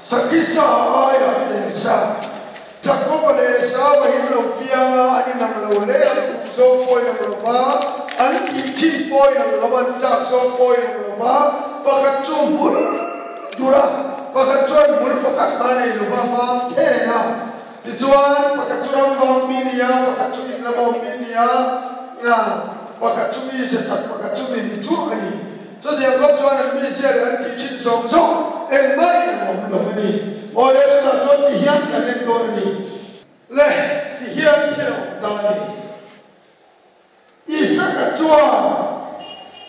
Sakhi sa aiah tel sa. Jakoba leh Esau-a hi an lo piang a, an inang lo hle, an kum zawng pawh inang lo va, an tih thin pawh inang lo va, an chak zawng pawh inang lo va, pakhat chu hmul dur a, pakhat chuan hmul pakhat mah nei lo va, mam then a. Tichuan, pakhat chu ram vang mi ni a, pakhat chu in ram awm mi ni a, pakhat chu mi ze chak, pakhat chu mi ni chu a ni. Chutiang kawp chuan an mizia leh an tih thin zawng zawng engmah in an awm lo a ni. Aw le, chutah chuan ti hian kan en dawn a ni. Le, ti hian thil a awm ta a ni. Isaka chuan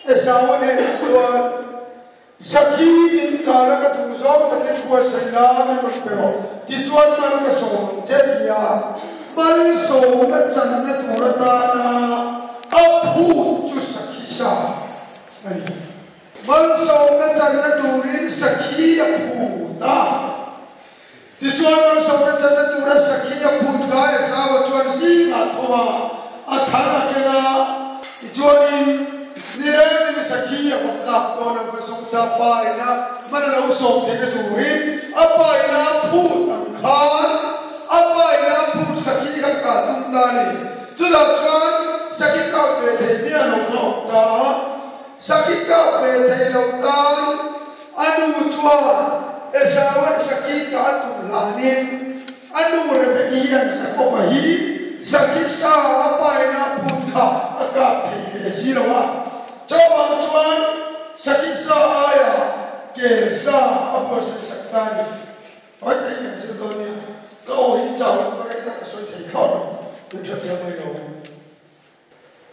Esau hnenah chuan, Sakhi min kala ka duh zawng takin buatsaih la min rawn pe rawh, tichuan mal ka sawm ang che ti a, malsawmna channa tur atana a phut chu sakhi sa a ni. Malsawmna channa turin sakhi a phut a. Tichuan malsawmna channa tura sakhi a phut kha Esau-a chuan zingah tho a, a thal a ken a. Tichuanin ni rengin sakhi a va kap dawn a, va zawng ta pa ina man a lo sawm theihna turin a pa ina a phut ang khan a pa ina a phut sakhi kha kah tum ta a ni. Chutah chuan sakhi kap ve thei miah lo kha a awm ta a, sakhi kap ve thei lo tan a nu chuan Esaua'n sakhi kah a tum hlanin a nu Rebeki hian Jakoba hi sakhi sa a paina a phut kha a kap thei ve si lo a, chuvang chuan sakhi sa aia kel sa a buatsaih sak ta a ni. Tawi takin kan zir dawn nia, ka aw hi chau lo ka rei tak ka sawi thei thlawt lo, min hrethiam mai lo.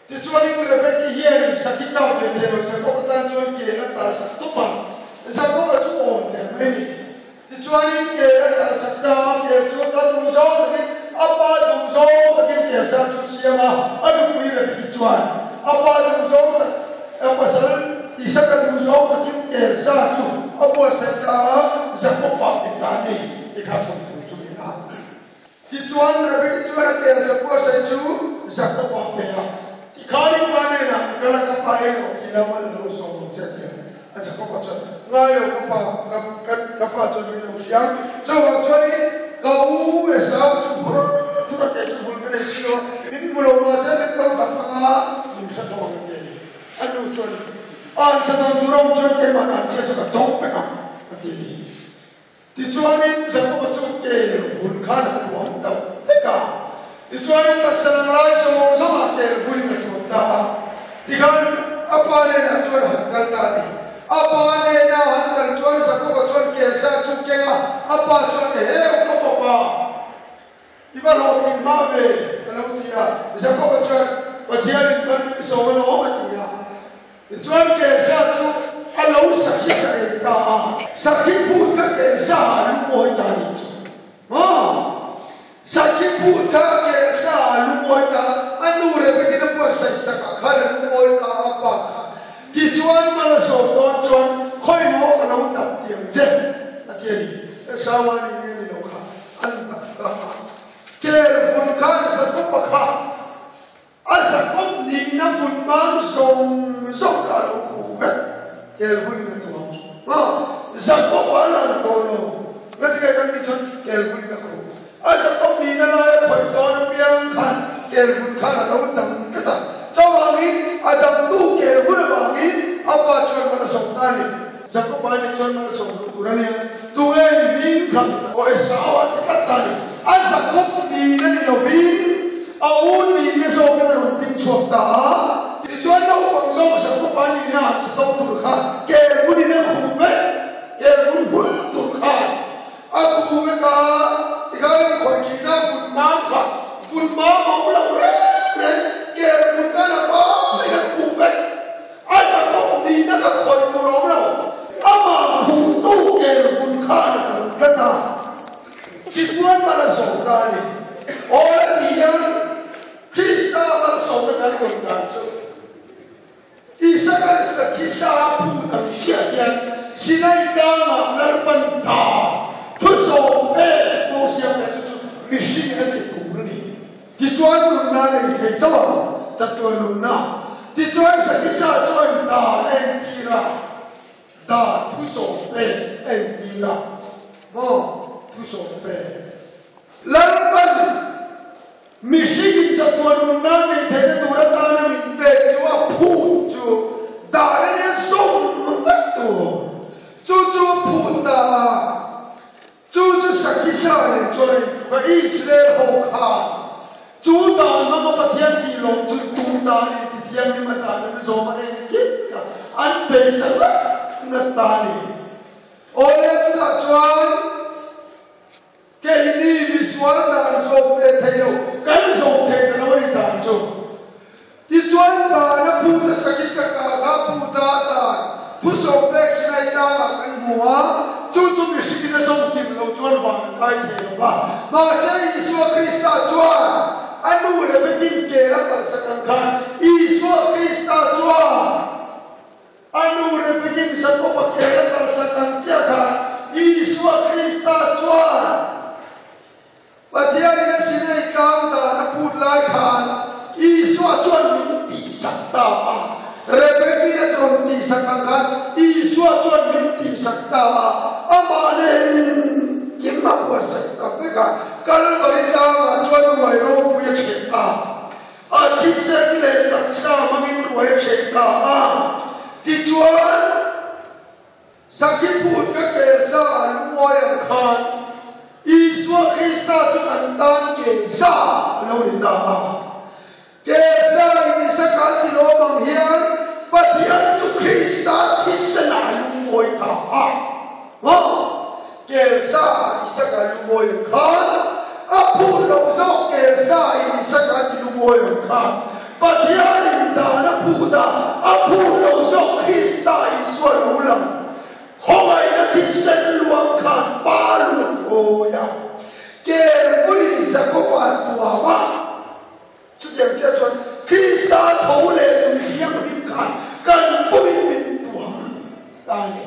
Tichuanin Rebeki hian Sakhi kap ve thei lo Jakob atan chuan ke a tal sak tawp a, Jakob-a chu awn der mai a ni. Tichuanin ke a tal sak ta a, ke chu a duh zawng takin a pa duh zawng takin ke sa chu siam a, a nupui Rebeki chuan a pa duh zawng tak a pasal Isaka duh zawng takin kel sa chu a buatsaih ta a, Jakob-a ti ta a ni ti kha thawnthu chu ni a. Tichuan Rebeki chuan a kel sa buatsaih chu Jakob-a a pe a, Tikhanin pa hnenah i kal a, ka pa ei rawh ti lo a la lo sawm ang che a ti a. A Jakob-a chuan, Ngai lo ka pa, ka ka ka pa chuan min lo hria ang. Chuvang chuanin ka u Esau chu hur thur a kei chu hmul ka nei si lo a, min hmu lo mahse min lo khat ang a, min hre tho ang a ti a ni. A nu chuan, An che dawn tur awm chuan keimah an che chu ka dawng vek ang, a ti a ni. Tichuanin Jakoba chu kel vun khan a tuam ta vek a. Tichuanin taksa lang lai zawng zawngah kel vunin a tuam ta a. Tikhan a pa hnenah chuan a han kal ta a ni. A pa hnena a han kal chuan Jakoba chuan kel sa chu keng a, a pa chuan, Eheu, ka fapa! I va hlawhtling hma ve, a lo ti a. Jakoba chuan, Pathianin ban min sawm alawm, a ti a. Tichuan Kelsa chu a lo sakhi sa ei ta a. Sakhi phut kha Kelsa ah lungawi ta a nih chu. Maw? Sakhi phut kha Kelsa ah lungawi ta a, a nu Rebekin a buatsaih sakah khan a lungawi ta a, a pa kha. Tichuan mal a sawm dawn chuan, Khawimaw ka lo dap tiang che, a ti a ni. Esau a nih nge ni lo kha. An tak ta a, kel vun khan Jakob-a kha a Jakob nihna vun mam zawng zawng kha a lo khuh vek, kel vunin a tuam a, Jakob-a a lang tawh lo, ngatinge kan tih chuan kel vunin a khuh a, Jakob nihna laia khawih dawn apiang khan kel vun khan a lo dang tlat a, chuvangin a dangtu kel vun avangin a pa chuan man a sawm ta a ni. Jakob-a nih chuan malsawm duh tur a nia, tunge i hming kha aw Esau a ti tlat ta a ni. A Jakob niin a ni lovin a u nihna zawkin a rawn ding chhuak ta a. Tichuan naupang zawk Jakob-a nihna ah che tawk tur kha kel hmunin a khuh vek, kel hmun hmul tur khan a khuh vek a, tikhan a khawih thin a, vun mam kha vun mam a awm lo reng reng, kel hmun khan a paiin a khuh vek. A Jakob nihna ka khawih tur a awm lo. Amah khuhtu kel hun khan a kal tlat a, tichuan mal a zawm ta a ni. Aw la ti hian Krista malsawmna kan rawn dan chu Isaka sakhi sa phut ang chiah hian Sinai tlangah Lalpan ta thusawm pek Mosia kha chu chu mihring a ti tur a ni. Tichuan nunna nei thei chauh ang, chatuan nunna. Tichuan Sakisa chuan dan a entir a, dan thusawm te a entir a. Maw thusawm pek. Lalpan mihringin chatuan nun nan neih theihna tur atana min pek chu a phut chu dan a nia zawm vek tur. Chu chu a phut ta a, chu chu Sakisa nen chuan a intluk a, Israel ho khan chu dan hmanga Pathian tih lawm chu tum dan intithianghlim a dan an zawm a engkim kha an bei ta ngat ngat ta a ni. Awle chutah chuan keini misual dan zawm ve thei lo, kan zawm thei ta lo a ni dan chu. Tichuan dana phuta Sakisaka kha phuta dan thusawm pek Sinai tlangah kan hmu a, chu chu mihringin a zawm kim lo chuan van a kai thei lo va. Mahse Isua Krista chuan a nu Rebekin kel a kalsak ang khan Isua Krista chuan A nu Rebekin Jakoba kel a kalsak ang chiah khan Isua Krista chuan Pathianin a Sinai tlang dan a phut lai khan Isua chuan min tihsak ta a. Rebekin a rawn tihsak ang khan Isua chuan min tihsak ta a. Amah nen kim a buatsaih ta vek a. Kalvari tlangah chuan ruai ropui a thleh ta. A thisen leh taksa hmangin ruai a hreh ta a, tichuan Sakhi phut ka kelsa a lungawi ang khan Isua Krista chu kan tan kelsa a lo ni ta a. Kelsa in Isaka an ti lawm ang hian Pathian chu Krista thisen ah a lungawi ta a. Maw? Kelsa ah Isaka lungawi ang khan a phut loh zawk Kelsa in Isaka ti lungawi ang khan Pathian in dan a phut a, a phut loh zawk Krista Isua lo lang khawngaihna thisen luang khan Pa lu a ti awi a, kel vunin Jakoba a tuam a. Chutiang chiah chuan Krista tho leh nun thianghlim khan kan pumin min tuam ta a ni.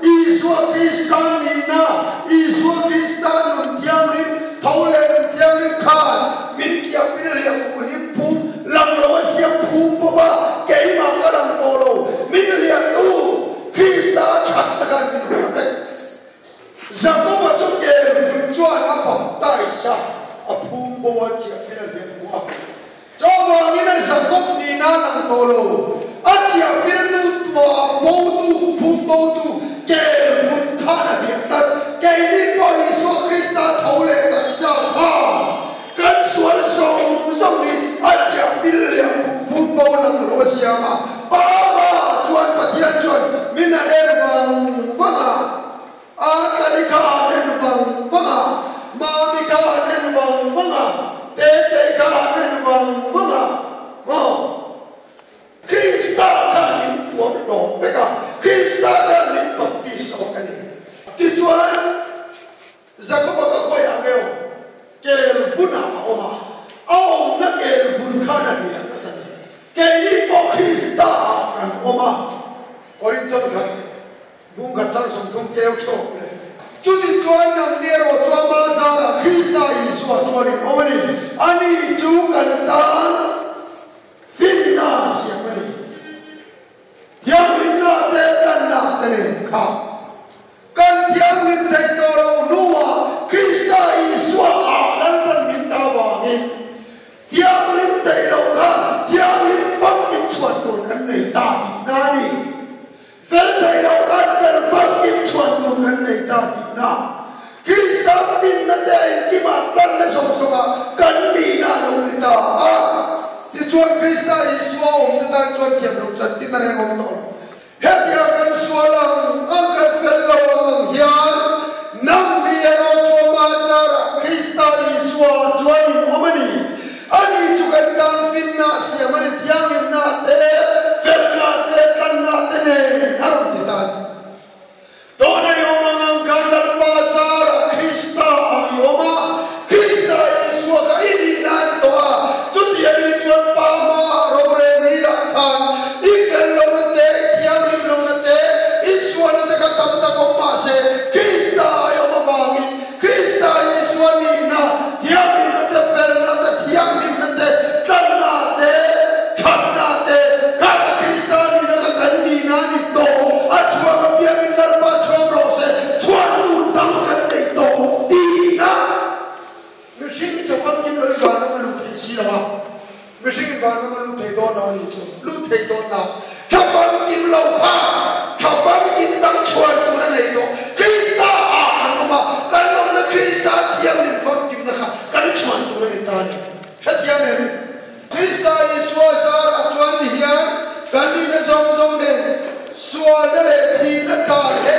Isua Krista nihna, Isua Krista nun thianghlim, tho leh nun thianghlim khan min chiah pil leh kuhlim phum lang lo a siam phum bawk a, keimah ka lang tawh lo, min liantu Krista that takah min hria vek. Jakoba chu kel vun chuan a baptize a, a phum bo a chiah pil a hliam hmuh a. Chuvangin a Jakob nihna a lang tawh lo. A chiahpiltu tuah botu, phum botu, kel vun khan a hliah tlat. Keini pawh Isua Krista tho leh taksa kha kan sual zawng zawng hi a chiahpil leh phum bo lang lo a siam a. Pa pa chuan Pathian chuan min a en vang vang a. A tani kha an en vang vang a, Mami kha an en vang vang a, Tetei kha an en vang vang a, maw? Krista khan min tuam hlawm vek a, Krista khan min baptis awk a ni. Tichuan, Jakoba ka khawiah nge aw? Kel vunah a awm a, a awmna kel vun khan a hliah tlat a ni. Keini pawh Krista-ah kan awm a, Korinthon khat. Bung khat chang 30 keu chhuak le. Chuti chuan nang ni erawh chu ama zarah Krista Isua chuan in awm a ni. Ani chu kan tan finna siam a ni. Thianghlimna te tlanna te nen kha kan thianghlim theih tawh lo hnuah Krista Isua ah Lalpan min ta vangin Thianghlim theih loh kha thianghlim famkim chhuan tur kan nei ta tihna a ni. Fel theih loh khan fel famkim chhuan tur kan nei ta tihna. Krista finna te a inkimah tlanna zawng zawngah kan nihna a lo ni ta a. Tichuan Krista Isua awmte tan chuan thiam loh chantin a reng awm tawh lo. Hetiang kan sual ang ang kan fel lo ang ang hian nang ni erawh chu ama zarah Krista Isua chuan in awm a ni. Ani chu kan tan finna a siam a ni, thianghlimna te, felna te, tlanna te nen a rawn ti ta a ni. Tuna i awm ang ang khan Lalpa zarah Krista ah i awm a, Krista Isua kha i nihna a ni tawh a, chuti a nih chuan Pa hmaah rorel hi ah khan i fel lohna te, i thianghlim lohna te, ni chu lut thei tawh na. Tha famkim lo kha tha famkim dang chhuan tur a nei tawh. Krista ah kan awm a, kan awmna Krista thianghlim famkimna kha kan chhuan tur a ni ta a ni. Hrethiam em? Krista Isua zarah chuan ni hian kan nihna zawng zawng nen sualna leh thihna dan he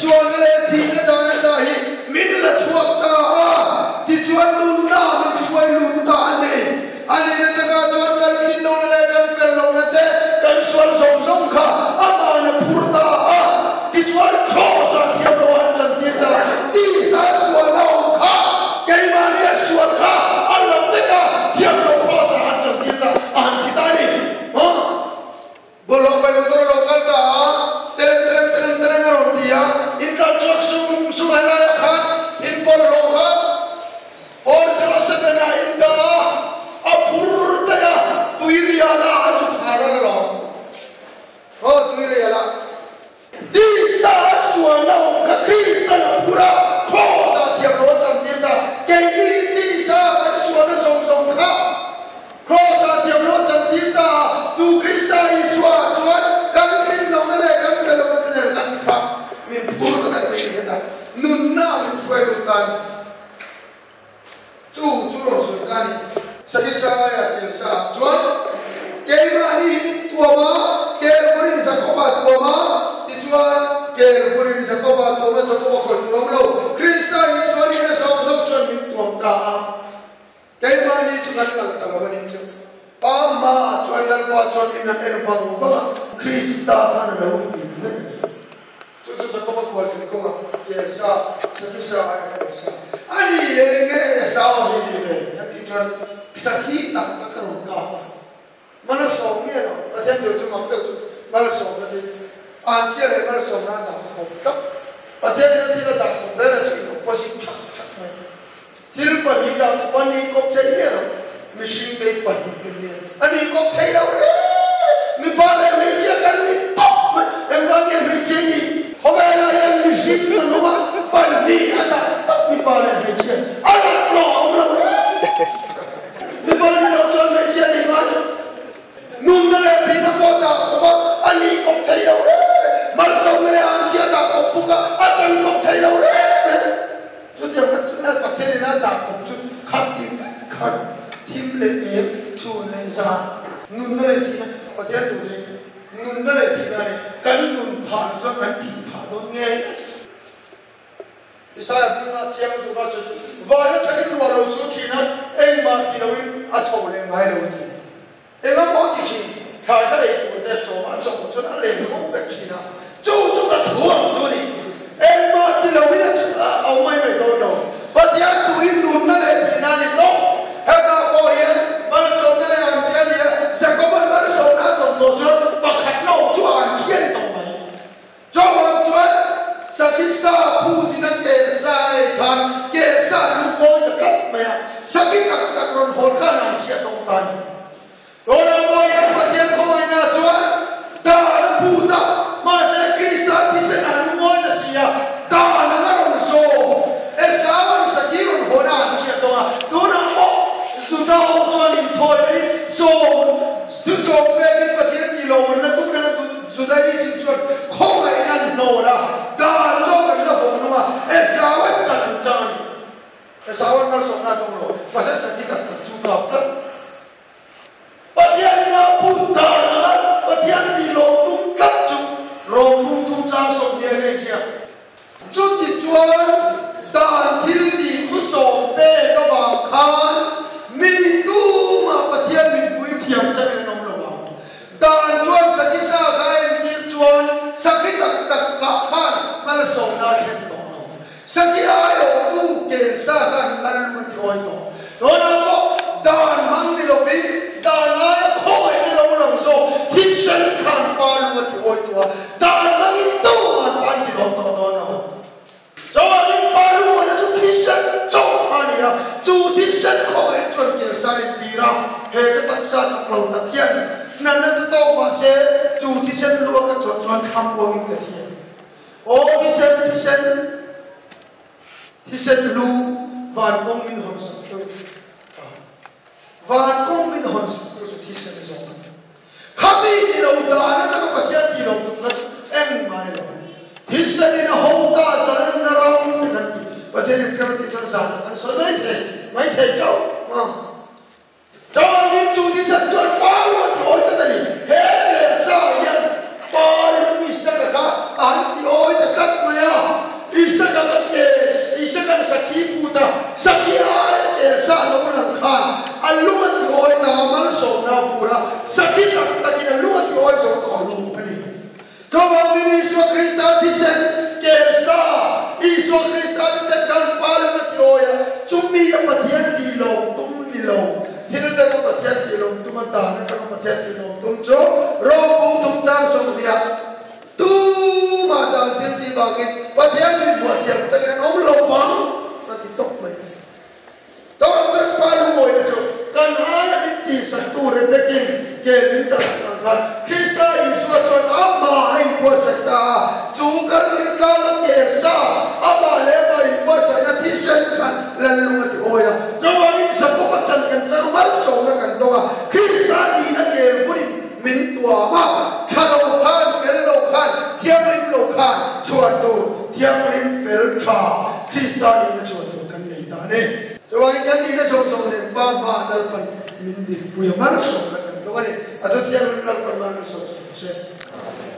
sualna leh thihna dan ata hi min la chhuak ta a, tichuan nunna min hruai lut ta a ni. A nihna takah chuan kan thinlohna leh kan fel lohna te kan sual zawng zawng kha amahna phur ta a, tichuan Kraws-ah thiam lo an chantir ta. Tisa sualna awm kha keimahni a sual kha a lam vek a, thiam lo Kraws-ah an chantir ta a han ti ta a ni. Aw! Bawlhhlawh pai motor a lo kal ta a, teleng teleng teleng teleng a rawn ti a, in tlan chhuak sung sung a helaiah khan in bawlhhlawh kha 407 ah in dah a, a phur daih a, tui rialah a zu phar a la lawm. Aw tui rialah. Tisa a sualna awm kha Kristan a phur a, Kraws ah thiam lo a chantir ta. Keini tisa kan sualna zawng zawng kha Kraws ah thiam lo a chantir ta a, chu Krista Isua ah chuan kan thin lohna leh kan fel lohna te nen kan kha min phur ta daih mai ni heta nunna ah min hruai lut ta a ni. Chu chu rawn sawi ta a ni. Sakisaia Kelsa ah chuan keimahni hi in tuam a, kel burin Jakoba tuam a, tichuan kel burin Jakoba tuam a, Jakoba khawi tur awm lo, Krista Isua nihna zawng zawng chuan min tuam ta a. Keimahni chu kan lang ta lo a nih chu. Pa hmaah chuan Lalpa chuan min han en vang vang a, Krista khan a lo pin vek a ni. Chu chu Jakoba khualzin kawnga Kelsa, Sakisa aia ka neisa a ni leh nge Esau hi ni ve ka tih chuan Sakhi tak tak ka rawn kap a. Malsawm nge lo, Pathian thu chu mak deuh chu malsawmna te an chiah leh malsawmna an dah kawp tlat. Pathian in a thil a dah kawp reng a chu in opposite thak thak mai. Thil pahnih dah kawp a nih kawp theih miah lo, mihring te hi pahnih kan nia, a nih kawp theih lo reng, mipa leh hmeichhia kan ni tawp mai, engvang nge hmeichhia i nih? Khawvelah hian mihring kan awm a, pahnih a dah tawp mipa leh hmeichhia, a rak lawng a awm lo reng, mipa ni lo chuan hmeichhia nih ngai. Nunna leh thihna pawh dah kawp a, a nih kawp thei lo reng reng. Malsawmna leh anchhia dah kawp bawk a, a chan kawp thei lo reng reng. Chutiang kha chu Pathian in a dah kawp chu khat ti vek khan thim leh eng, chhun leh zan, nunna leh thihna, Pathian duh leh nunna leh thihna a ni. Kan nun phah chuan kan thih phah dawn ngei a chu. Isaiah hmingah chiang lutuk a sawi chu, Vana thakin ruah lo su thin a, engmah ti loin a chho leh ngai lo a ti. Eng a pawh ti thin, thlai ka ei tur te chawm a chawm chuan a len ho vek thin a, chu chu ka thu ang chu a ni. Engmah ti loin a awm mai mai dawn lo. Pathian tuin nunna leh thihna a ni tawp. Hetah pawh hian malsawmna leh an chian ni a, Jakoban malsawmna a tawn tawh chuan pakhat lawm chu a an chian tawh mai. Chawnglam chuan Saki sa phutin a kel sa a ei khan kel sa lungmawi ta tlat mai a, Saki tak tak rawn hawn khan an chhiat awm ta a ni. Tunah pawh hian Pathian khawngaihna chuan dan a phut a, mahse Krista thisen a lungmawi ta si a, dan ang a rawn zawm. Esauan Saki rawn hawn a an chhiat awm a, tunah pawh Juda ho chuan inthawi leh in zawm thu zawm vekin Pathian tih lawmna tum reng a duh. Judaism chuan khawngaihna an hnawl a, dan zawk an la vawng hlawm a, Esau an chan an chang a ni. Esau an malsawmna a tawng lo, mahse Sati tak tak chu kap tlat. Pathian ina put dan anga Pathian tih lawm tum tlat chu Rom bung thum chang 20 a nei ziak. Chutichuan dan thil tih thu sawm pek avang khan mi tumah Pathian mipui thiam chang in an awm lo ang. Dan chuan sakisa kha a entir chuan sakhi tak tak kah khan malsawmna a thlen tawh lo. Sakhi aiawhtu kelsa khan lal lu a ti awi tawh. Tunah pawh dan hmang ni lovin dan aia khawngaihna lo lang zawk thisen khan pa lu a ti awi tawh a, dan hmangin tumah an ti lawm tawh dawn lo. Chuvangin pa lu awihna chu thisen chawk kha a ni a, chu thisen khawngaihna chuan kelsa a intir a, he ka taksa chak lo tak hian natna chu tawk mah se chu thisen lu a ka chawlh chuan thlam uangin ka thi a. Aw thisen, thisen. Thisen hlu van kawng min hawn sak tu a, van kawng min hawn sak tu chu thisen zawk a ni. Thisenin a ho ta zalenna ram te kan ti. Pathianin kan tih chuan zan kan sawi mai thei mai thei chauh a. Chuvangin chu thisen chuan Pa lung a ti awi tlat a ni. He kelsa hian Pa lung Isaka kha a han ti awi ta tlat mai a. Isaka ka ke Isaka'n sakhi put a, sakhi aia kelsa a lo lang khan a lung a ti awi ta a, malsawmna a vur a, sakhi tak takin a lung a ti awi zo tawh lo a ni. Chuvangin Isua Krista thisen kelsa, Isua Krista thisen khan Pa lung a ti awi a, chumi a Pathian tih lawm tum ni lo, thil dang a Pathian tih lawm tum a dan atanga Pathian tih lawm tum chu Rawngpung tum chang sawmriah tumah dan thil tih vangin Pathian min hmuah thiam changin an awm lo vang a ti tawp mai. Chawng chuan Pa Lungawina chu kan aia min tihsaktu Rebekin ke min darhsak ang khan Krista Isua chuan amah a inbuatsaih ta a, chu kan rintlana kersa amah leh amah inbuatsaihna thisen khan Lallung a ti awi a. Chuvangin Jakoba chan kan chang a, malsawmna kan dawng a, Krista nihna ker vurin min tuam a, tha lo khan, fel lo khan, thianghlim lo khan chhuan tur thianghlim fel tha Krista nihna chhuan tur kan nei ta a ni. Chuvangin kan nihna zawng zawng nen Pa hma Lalpan min dinpui a, malsawmna kan dawng a ni. A thu thianghlim Lalpan mal min sawm sawm se. Amen.